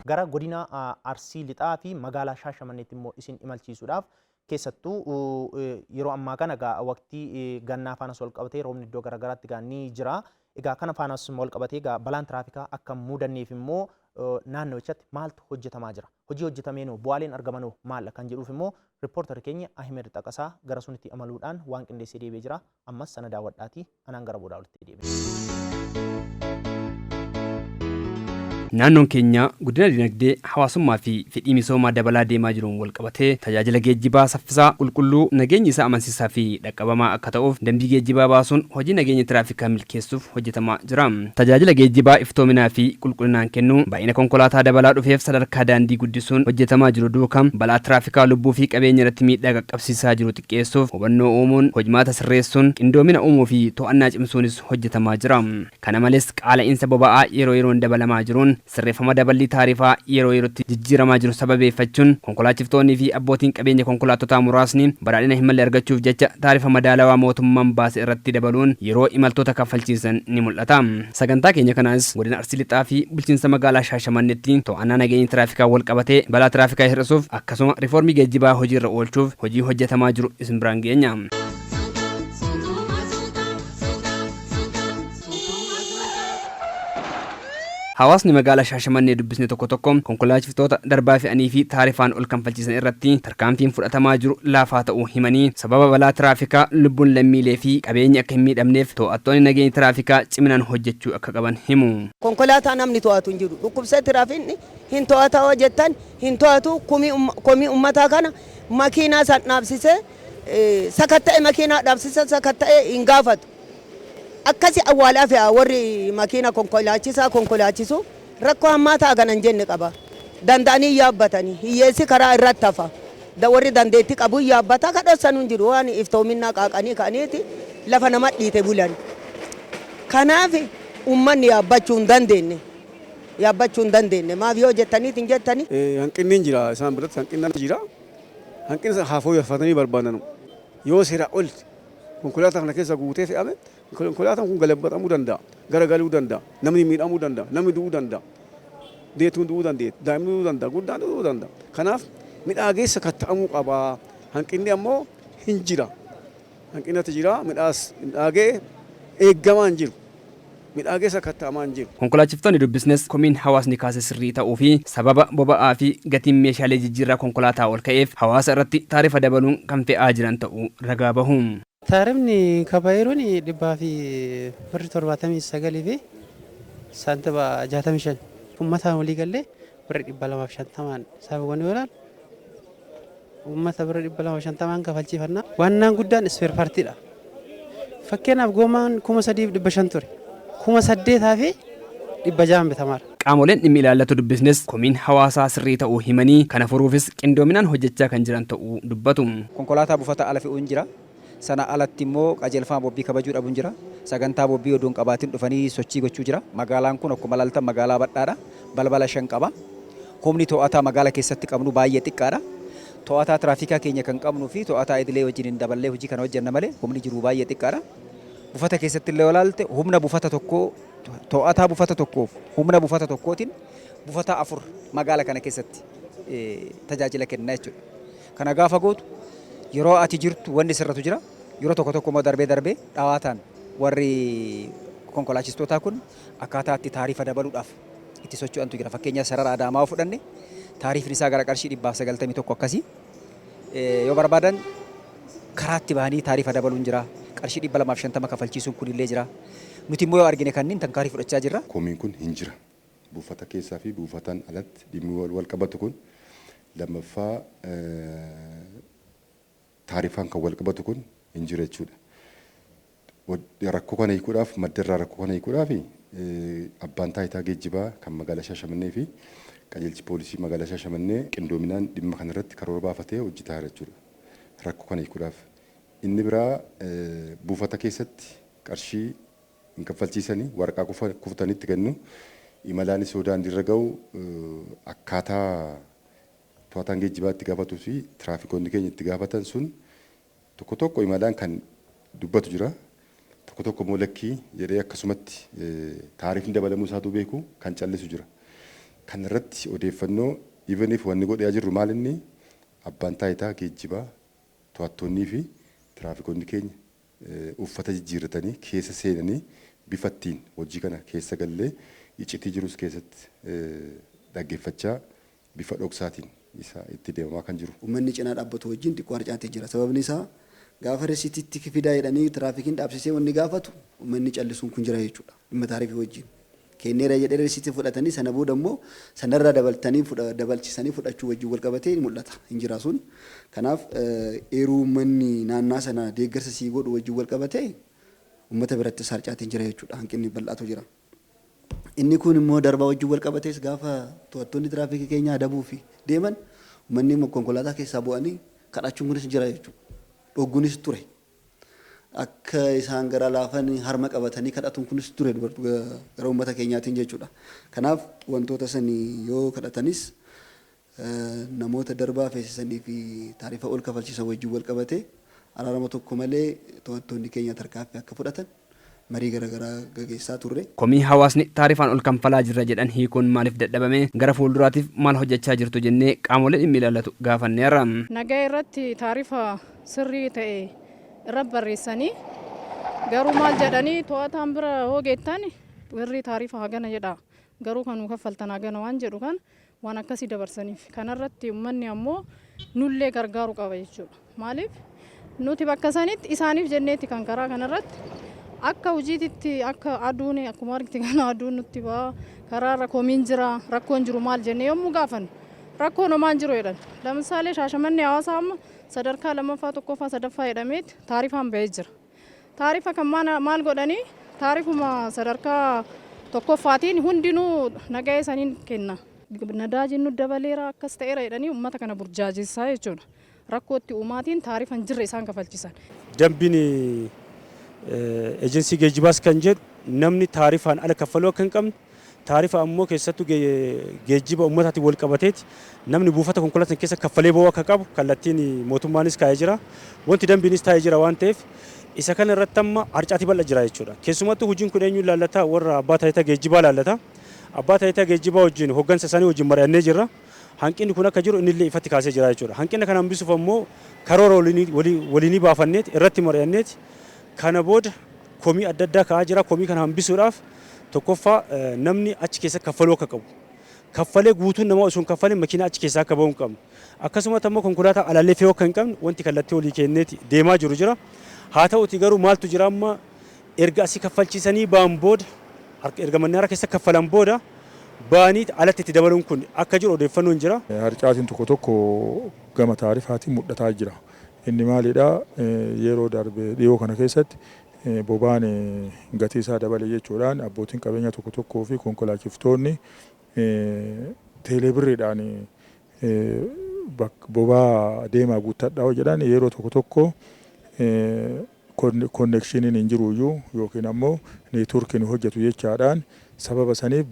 Gara godina Arsii Lixaa fi magaalaa Shaashamanneetti immoo isin imalchiisuudhaaf, keessattuu yeroo ammaa kana egaa waqtii gannaa faanas wal qabatee roobni iddoo garaagaraatti egaa ni jira. Egaa kana faanas wal qabatee egaa balaan tiraafikaa akka hin mudanneef immoo naannochatti maaltu hojjetamaa jira? Hojii hojjetameenoo bu'aaleen argamanoo maal kan jedhuuf immoo riippoortarri keenya Ahimed Xaqasaa gara sunitti imaluudhaan waan qindeessee deebi'ee jira. Ammas sana daawwadhaatii anaan gara boodaa walitti deebi'a. Naannoon keenya guddina dinagdee, hawaasummaa fi fedhii misoomaa dabalaa deemaa jiruun walqabatee tajaajila geejjibaa saffisaa, qulqulluu, nageenyi isaa amansiisaa fi dhaqqabamaa akka ta'uuf dambii geejjibaa baasuun hojii nageenya tiraafikaa milkeessuuf hojjetamaa jira. Tajaajila geejjibaa iftoominaa fi qulqullinaan kennuu, baay'ina konkolaataa dabalaa dhufeef sadarkaa daandii guddisuun hojjetamaa jiru duuka balaa tiraafikaa lubbuu fi qabeenya irratti miidhaa qaqqabsiisaa jiru xiqqeessuuf hubannoo uumuun, hojmaata sirreessuun, qindoomina uumuu fi to'annaa cimsuunis hojjetamaa jira. Kana malees qaala'iinsa boba'aa yeroo yeroon dabalamaa jiruun sirreeffama daballii taarifaa yeroo yerootti jijjiiramaa jiru sababeeffachuun konkolaachiftoonnii fi abbootiin qabeenya konkolaattotaa muraasni badhaadhina hin malle argachuuf jecha taarifa madaalawaa mootummaan baase irratti dabaluun yeroo imaltoota kaffalchiisan ni mul'ata. Sagantaa keenya kanaanis Godina Arsii Lixaa fi Bulchiinsa Magaalaa Shaashamanneetti to'annaa nageenya tiraafikaa walqabatee balaa tiraafikaa hir'isuuf akkasuma riifoormii geejjibaa hojiirra oolchuuf hojii hojjetamaa jiru isin biraan geenya. Hawaasni magaalaa Shaashamannee dubbisne tokko tokko konkolaachiftoota darbaa fe'anii fi taarifaan ol kanfalchiisan irratti tarkaanfiin fudhatamaa jiru laafaa ta'uu himanii, sababa balaa tiraafikaa lubbuun lammiilee fi qabeenyi akka hin miidhamneef to'attoonni nageenya tiraafikaa ciminaan hojjechuu akka qaban himu. Konkolaataa namni to'atu hin jiru. Dhukkubsee tiraafikni hin to'ata yoo jettan hin to'atu. Komii ummataa kana makiinaa san dhaabsisee sakatta'e, makiinaa dhaabsisee sakatta'ee hin gaafatu. Akkasi awwaalaa fe'a warri makiina konkolaachisaa konkolaachisu, rakkoo hammaataa kana hin jenne qaba. Danda'anii yaabbatanii hiyyeessi karaa irratti hafa. Warri dandeettii qabu yaabbata, ka dhossanuu hin jiru, waan iftoominnaa qaaqanii ka'aniiti lafa nama dhiite bulan. Kanaaf uummanni yaabbachuu hin dandeenye. Yaabbachuu hin dandeenye. Maaf yoo jettaniiti hin jettani. Hanqinni hin jira, isaan biratti hanqinni jira. Hanqina haa fooyyeffatanii barbaadanu. Yoo seera ol konkolaataa kana keessa guutee fe'ame, konkolaataan kun galabbatamuu danda'a, garagaluu danda'a, namni miidhamuu danda'a, namni du'uu danda'a. Deetuun du'uu dandeetti, daa'imni du'uu danda'a, guddaan du'uu danda'a. Kanaaf midhaageessa katta'amuu qaba. Hanqinni ammoo hin jira. Hanqinatu jira, midhaas midhaagee eeggamaa hin jiru. Midhaageessa katta'amaa hin jiru. Konkolaachiftoonni dubbisnes komiin hawaasni kaase sirrii ta'uu fi sababa boba'aa fi gatiin meeshaalee jijjiirraa konkolaataa ol ka'eef hawaasa irratti taarifa dabaluun kan fe'aa jiran ta'uu ragaa bahu. Taarifni kabayeeruun 179 fi saantima 65. Uummataan walii gallee birri 250n sababa yoo ilaalu uummata birri 250n kafalchiifannaa. Wannaan guddaan spare partiidha. Fakkeenyaaf goomaan 3500 ture. 8600n bitamaara. Qaamoleen dhimmi ilaallatu dubbisnes komiin hawaasaa sirrii ta'uu himanii, kana furuufis qindoominaan hojjechaa kan jiran ta'uu dubbatu. Konkolaataa buufata ala fe'uun jira. Sana alatti immoo qajeelfama bobbii kabajuu dhabuun jira. Sagantaa bobbii odoo hin qabaatin dhufanii sochii gochuu jira. Magaalaan kun akkuma ilaaltan magaalaa bal'aadha. Balbala 5 qaba. Humni to'ataa magaala keessatti qabnu baay'ee xiqqaadha. To'ataa tiraafikaa keenya kan qabnuu fi to'ataa idilee wajjin hin daballee hojii kana hojjenna malee humni jiru baay'ee xiqqaadha. Buufata keessatti illee ilaalte, humna buufata tokkoo, to'ataa buufata tokkoof humna buufata tokkootiin buufata 4 magaala kana keessatti tajaajila kenna jechuudha. Kana gaafa gootu yeroo ati jirtu wanni sirratu jira. Yeroo tokko tokko immoo darbee darbee dhawaataan warri konkolaachistootaa kun akkaataa itti taarifa dabaluudhaaf itti socho'antu jira. Fakkeenyaaf sarara Adaamaa yoo fudhanne, taarifni isaa gara qarshii 191 akkasii. Yoo barbaadan karaatti bahanii taarifa dabaluun jira. Qarshii 250 kafalchiisuun kunillee jira. Nuti immoo yoo argine kanneen tankaarii fudhachaa jirra. Komiin kun hin jira. Buufata keessaa fi buufataan alatti dhimmi wal qabatu kun, lammaffaa taarifaan kan wal qabatu kun hin jira jechuudha. Rakkoo kana hiikuudhaaf, maddarraa rakkoo kana hiikuudhaaf, abbaan taayitaa geejjibaa kan magaalaa Shaashamannee fi qajeelchi poolisii magaalaa Shaashamannee qindoominaan dhimma kanarratti karoora baafatee hojjetaa jira jechuudha. Rakkoo kana hiikuudhaaf. Inni biraa buufata keessatti qarshii hin kaffalchiisanii, waraqaa kuftanii itti kennu. Imalaanis yoo daandiirra ga'u, akkaataa to'ataan geejjibaa itti gaafatuu fi tiraafikoonni keenya itti gaafatan sun tokko tokko imalaan kan dubbatu jira. Tokko tokko immoo lakkii jedhee akkasumatti taarifni dabalamuu isaatu beeku kan callisu jira. Kan irratti odeeffannoo even if wanni godhaa jirru maal inni abbaan taayitaa geejjibaa to'attoonnii fi tiraafikoonni keenya uffata jijjiirratanii keessa seenanii bifa ittiin hojii kana keessa gallee iccitii jirus keessatti dhaggeeffachaa bifa dhoksaatiin isa itti deemamaa kan jiru. Uummanni cinaa dhaabbatu wajjin xiqqoo harcaatee jira. Sababni isaa gaafa risiitiitti fidaa jedhanii tiraafikiin dhaabsisee wanni gaafatu uummanni callisuun kun jira jechuudha. Dhimma taarifii wajjin. Kenneera jedhee risiitii fudhatanii sana booda immoo sanarraa dabaltanii dabalchisanii fudhachuu wajjin wal qabatee ni mul'ata. Hin jira sun. Kanaaf eeruu uummanni naannaa sana deeggarsa sii godhu wajjin wal qabatee uummata birattis harcaatiin jira jechuudha. Hanqinni bal'aatu jira. Inni kun immoo darbaa wajjin wal qabatees gaafa to'attoonni tiraafikii keenya adabuu fi deeman uummanni konkolaataa keessaa bu'anii kadhachuun kunis jira jechuudha. Dhogguunis ture. Akka isaan gara laafan harma qabatanii kadhatuun kunis ture gara uummata keenyaatiin jechuudha. Kanaaf wantoota sanii yoo kadhatanis namoota darbaa feesisanii fi taarifa ol kafalchiisan wajjin wal qabatee araarama tokko malee to'attoonni keenya tarkaanfii akka fudhatan marii garaagaraa gaggeessaa turre. Komii hawaasni taarifaan ol kanfalaa jirra jedhan hiikuun maaliif dadhabame, gara fuulduraatiif maal hojjechaa jirtu jennee qaamolee dhimmi ilaallatu gaafanneerra. Nagaa irratti taarifa sirrii ta'e irra barreessanii garuu maal jedhanii to'ataan bira hoogeettan birrii taarifa hagana jedha, garuu kan nu kaffaltan hagana waan jedhu kan waan akkasii dabarsaniif kanarratti uummanni ammoo nullee gargaaru qaba jechuudha. Maaliif nuti bakka sanitti isaaniif jenneeti kan karaa kanarratti akka hojiititti akka aduun akkuma argite kana aduun nutti ba'a, karaarra komiin jira, rakkoon jiru maal jennee yommuu gaafannu rakkoon homaan jiru jedhan. Lamsaalee Shaashamannee Hawaasaa amma sadarkaa lammaffaa, tokkoffaa, sadaffaa jedhameeti taarifaan bahee jira. Taarifa kan maal godhanii taarifuma sadarkaa tokkoffaatiin hundinuu nagahee saniin kenna. Nadaajiin nu dabaleera akkas ta'eera jedhanii uummata kana burjaajessaa jechuudha. Rakkootti uumaatiin taarifa hin jirre isaan kafalchisan. Dambiin ejensii geejjibaas kan jedhu namni taarifaan ala kaffaluu akka hin qabne, taarifa ammoo keessattuu geejjiba uummataatiin wal qabateeti namni buufata konkolaataa keessa kaffalee ba'uu akka qabu kallattiin mootummaanis kaa'ee jira. Wanti dambiinis taa'ee jira waan ta'eef isa kana irratti amma harcaatii bal'aa jira jechuudha. Keessumattuu hojiin kun eenyuun laallata? Warra abbaa taayitaa geejjibaa laallata. Abbaa taayitaa geejjibaa wajjin hoggansa isaanii wajjin mari'annee jirra. Hanqinni kun akka jiru innillee ifatti kaasee jira jechuudha. Hanqina kana hambisuuf ammoo karoora waliinii baafanneeti irratti mari'anneeti kana booda komii adda addaa ka'aa jira. Komii kana hambisuudhaaf tokkoffaa namni achi keessa kaffaluu akka qabu. Kaffalee guutuun namaa osoo hin kaffalin makiinaa achi keessaa akka ba'uu hin qabne. Akkasumas ammoo konkolaataa alaallee fe'uu akka hin qabne wanti kallattii olii kenneeti deemaa jiru jira. Haa ta'uti garuu maaltu jira amma erga asii kaffalchiisanii ba'an booda, erga mannaara keessa kaffalan booda ba'anii alatti itti dabaluun kun akka jiru odeeffannoon jira. Harcaatiin tokko tokko gama taarifaatiin mul'ataa jira. Inni maalidhaa, yeroo darbe dhiyoo kana keessatti boba'aan gatii isaa dabale jechuudhaan abbootiin qabeenyaa tokko tokkoo fi konkolaachiftoonni teeleebirriidhaan boba'aa deemaa guuttadhaa jedhan yeroo tokko tokko konneekshiniin hin jiru iyyuu yookiin ammoo neetwoorkiin hojjetu jechaadhaan sababa saniif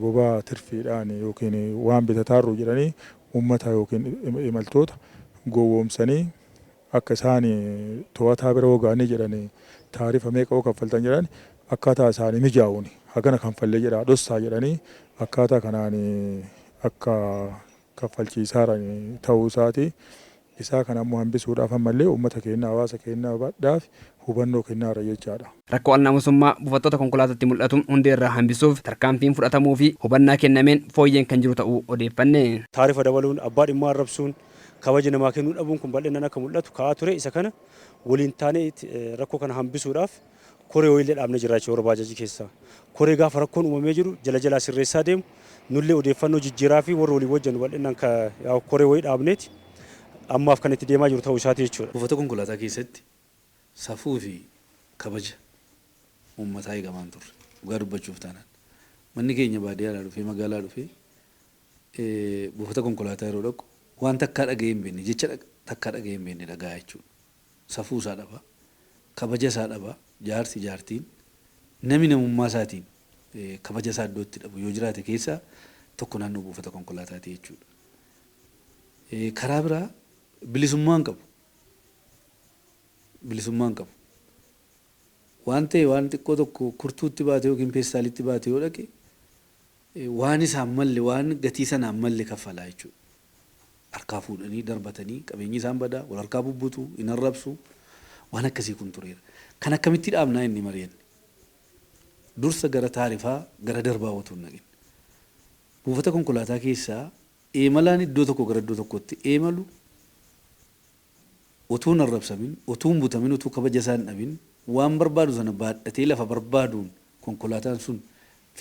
boba'aa tirfiidhaan yookiin waan bitataarru jedhanii uummata yookiin imaltoota gowwoomsanii akka isaan to'ataa bira ga'anii jedhan taarifa meeqa yoo kaffaltan jedhan akkaataa isaanii mijaa'uun hagana kanfallee jedhaa dhossaa jedhanii akkaataa kanaan akka kaffalchiisaaran ta'uu isaati. Isaa kana ammoo hambisuudhaaf ammallee uummata keenya hawaasa keenya badhaaf hubannoo kennaara jechaadha. Rakkoo alnaamusummaa buufattoota konkolaataatti mul'atu hundeerraa hambisuuf tarkaanfiin fudhatamuu fi hubannaa kennameen fooyyeen kan jiru ta'uu odeeffanne. Taarifa dabaluun, abbaa dhimmaa arrabsuun, kabaja namaa kennuu dhabuun kun bal'inaan akka mul'atu ka'aa ture. Isa kana waliin taanee rakkoo kana hambisuudhaaf koree wayiillee dhaabnee jira jechuudha baajajii keessaa. Koree gaafa rakkoon uumamee jiru jala jalaa sirreessaa deemu, nullee odeeffannoo jijjiiraa fi warra walii wajjin bal'inaan koree wayii dhaabneeti ammaaf kan itti deemaa jiru ta'uu isaati jechuudha. Buufata konkolaataa keessatti safuu fi kabaja uummataa eegamaa hin turre. Dhugaa dubbachuuf taanaan. Manni keenya baadiyyaadhaa dhufee magaalaa dhufee buufata konkolaataa yeroo dhaqu waan takkaa dhaga'ee hin beekne, jecha takkaa dhaga'ee hin beekne dhagaa jechuudha. Safuu isaa dhaba, kabaja isaa dhaba, jaarsi jaartiin namni namummaa isaatiin kabaja isaa iddoo itti dhabu yoo jiraate keessaa tokko naannoo buufata konkolaataati jechuudha. Karaa biraa bilisummaa hin qabu. Bilisummaa hin qabu. Waan ta'e waan xiqqoo tokko kurtuutti baate yookiin peestaalitti baate yoo dhaqe Waan isaan malle, waan gatii sanaan malle kaffalaa jechuudha. Harkaa fuudhanii darbatanii qabeenyi isaan badaa, wal harkaa bubbutu, hin arrabsu, waan akkasii kun tureera. Kan akkamitti dhaabnaa inni mari'anne? Dursa gara taarifaa, gara darbaa otoo hin naqin. Buufata konkolaataa keessaa imalaan iddoo tokko gara iddoo tokkotti imalu utuu hin arrabsamin, utuu hin butamin, utuu kabaja isaa hin dhabin, waan barbaadu sana baadhatee lafa barbaaduun konkolaataan sun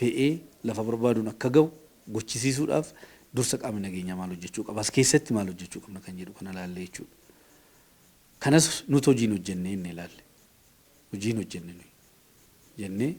fe'ee lafa barbaaduun akka ga'u gochisiisuudhaaf dursa qaamni nageenyaa maal hojjechuu qaba? As keessatti maal hojjechuu qabna kan jedhu kana ilaalle jechuudha. Kanas nuti hojiin hojjennee inni ilaalle. Hojiin hojjenne nuyi jennee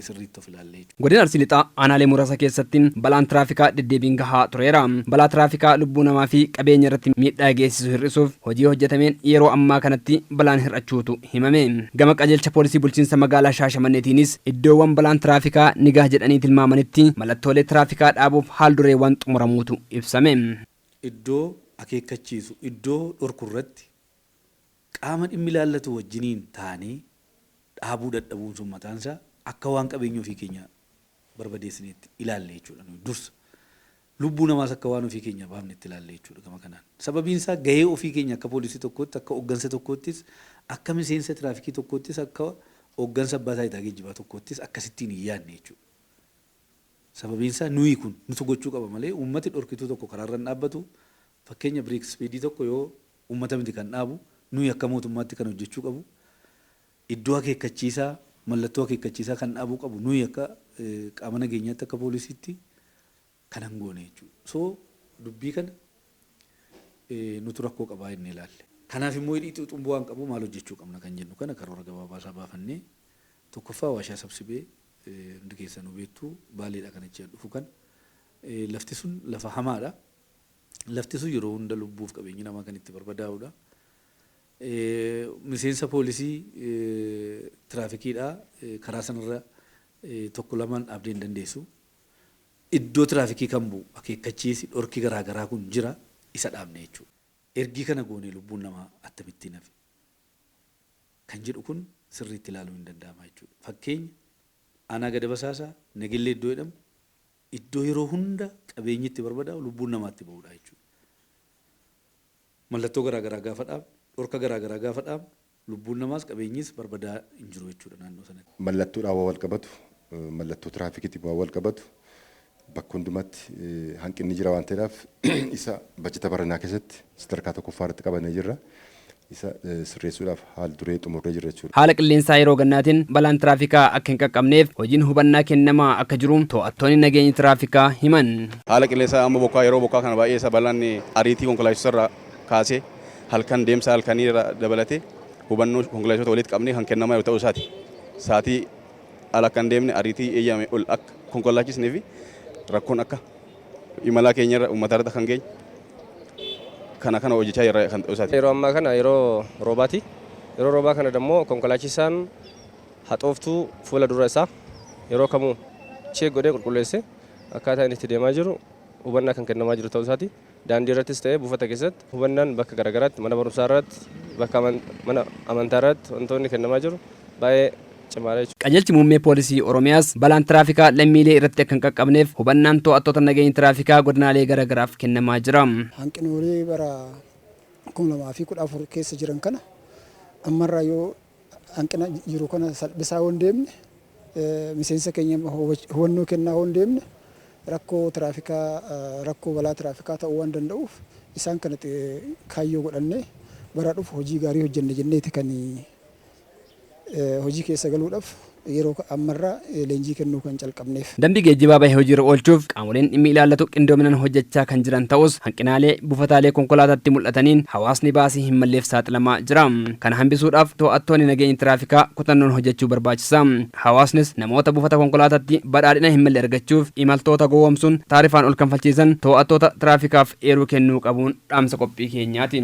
sirriitti of ilaalle jechuudha. Godina Arsii Lixaa aanaalee muraasa keessatti balaan tiraafikaa deddeebiin gahaa tureera. Balaa tiraafikaa lubbuu namaa fi qabeenya irratti miidhaa geessisu hir'isuuf hojii hojjetameen yeroo ammaa kanatti balaan hir'achuutu himame. Gama qajeelcha poolisii bulchiinsa magaalaa Shaashamanneetiinis iddoowwan balaan tiraafikaa ni gaha jedhanii tilmaamanitti mallattoolee tiraafikaa dhaabuuf haal dureewwan xumuramuutu ibsame. Iddoo akeekkachiisu, iddoo dhorku irratti qaama dhimmi ilaallatu wajjiniin taanee dhaabuu dadhabuun sun mataan isaa akka waan qabeenya ofii keenya barbadeessineetti ilaalle jechuudha nuyi dursa. Lubbuu namaas akka waan ofii keenya baafnetti ilaalle jechuudha gama kanaan. Sababiin isaa gahee ofii keenya akka poolisii tokkootti, akka hooggansa tokkoottis, akka miseensa tiraafikii tokkoottis, akka hooggansa abbaa taayitaa geejjibaa tokkoottis akkasittiin hin yaadne jechuudha. Sababiin isaa nuyi kun nutu gochuu qaba malee uummati dhorkituu tokko karaarra hin dhaabbatu. Fakkeenya break speedii tokko yoo uummata miti kan dhaabu, nuyi akka mootummaatti kan hojjechuu qabu. Iddoo akeekkachiisaa, mallattoo akeekkachiisaa kan dhaabuu qabu nuyi akka qaama nageenyaatti, akka poolisiitti kan hangoone jechuudha. So dubbii kana nutu rakkoo qabaa inni ilaalle. Kanaaf immoo hidhii xuuxuun waan qabu maal hojjechuu qabna kan jennu kana karoora gabaabaa isaa baafannee, tokkoffaa waashaa sabsibee hundi keessanuu beektu, Baaleedha kan achi dhufu kan lafti sun lafa hamaadha. Lafti sun yeroo hunda lubbuuf qabeenyi namaa kan itti barbadaa'udha. Miseensa poolisii tiraafikiidha. Karaa sanarra tokko lamaan dhaabdee hin dandeessu. Iddoo tiraafikii kan bu'u akeekkachiisi dhorki garaagaraa kun jira, isa dhaabne jechuudha. Ergii kana goonee lubbuun namaa akkamittiin hafe kan jedhu kun sirriitti ilaaluu hin danda'ama jechuudha. Fakkeenya aanaa Gada Basaasaa Nagellee iddoo jedhamu, iddoo yeroo hunda qabeenyi itti barbadaa'u, lubbuun namaa itti ba'udha jechuudha. Mallattoo garaagaraa gaafa dhaabnu, dhorka garaagaraa gaafa dhaabnu, lubbuun namaas qabeenyis barbadaa hin jiru jechuudha naannoo sanatti. Mallattoodhaan waan wal qabatu, mallattoo tiraafikiitiin waan wal qabatu bakka hundumatti hanqinni jira waan ta'eedhaaf, isa bajeta baranaa keessatti sadarkaa tokkoffaa irratti qabannee jirra. Isa sirreessuudhaaf haal duree xumurree jirra jechuudha. Haala qilleensaa yeroo gannaatiin balaan tiraafikaa akka hin qaqqabneef hojiin hubannaa kennamaa akka jiru to'attoonni nageenya tiraafikaa himan. Haala qilleensaa amma bokkaa, yeroo bokkaa kana baay'ee isa balaan ariitii konkolaachisota irraa kaasee halkan deemsa halkanii irra dabalatee hubannoo konkolaachitoota walitti qabnee kan kennamaa jiru ta'uu isaati. Saatii ala akka hin deemne, ariitii eeyyame ol akka konkolaachisnee fi rakkoon akka imalaa keenya irra uummata irratti kan geenye kana kana hojjechaa jirra kan ta'uu isaati. Yeroo ammaa kana yeroo roobaati. Yeroo roobaa kana immoo konkolaachisaan haxooftuu fuula dura isaa yeroo kamuu check godhee qulqulleesse akkaataa inni itti deemaa jiru hubannaa kan kennamaa jiru ta'uu isaati. Daandii irrattis ta'ee buufata keessatti hubannaan bakka garaagaraatti, mana barumsaa irratti, bakka mana amantaa irratti wantoonni kennamaa jiru baay'ee cimaadha jechuudha. Qajeelchi muummee poolisii Oromiyaas balaan tiraafikaa lammiilee irratti akka hin qaqqabneef hubannaan to'attoota nageenya tiraafikaa godinaalee garaagaraaf kennamaa jira. Hanqinoolee bara 2014 keessa jiran kana ammarraa yoo hanqina jiru kana salphisaa yoo hin deemne, miseensa keenya hubannoo kennaa yoo hin deemne, rakkoo tiraafikaa, rakkoo balaa tiraafikaa ta'uu waan danda'uuf, isaan kana kaayyoo godhannee bara dhufu hojii gaarii hojjenne jenneeti kan hojii keessa galuudhaaf yeroo ammarraa leenjii kennuu kan calqabneef. Dambii geejjibaa bahe hojiirra oolchuuf qaamoleen dhimmi ilaallatu qindoominaan hojjechaa kan jiran ta'us, hanqinaalee buufataalee konkolaataatti mul'ataniin hawaasni baasii hin malleef saaxilamaa jira. Kana hambisuudhaaf to'attoonni nageenya tiraafikaa kutannoon hojjechuu barbaachisa. Hawaasnis namoota buufata konkolaataatti badhaadhina hin malle argachuuf imaltoota gowwoomsuun taarifaan ol kanfalchiisan to'attoota tiraafikaaf eeruu kennuu qabuun dhaamsa qophii keenyaati.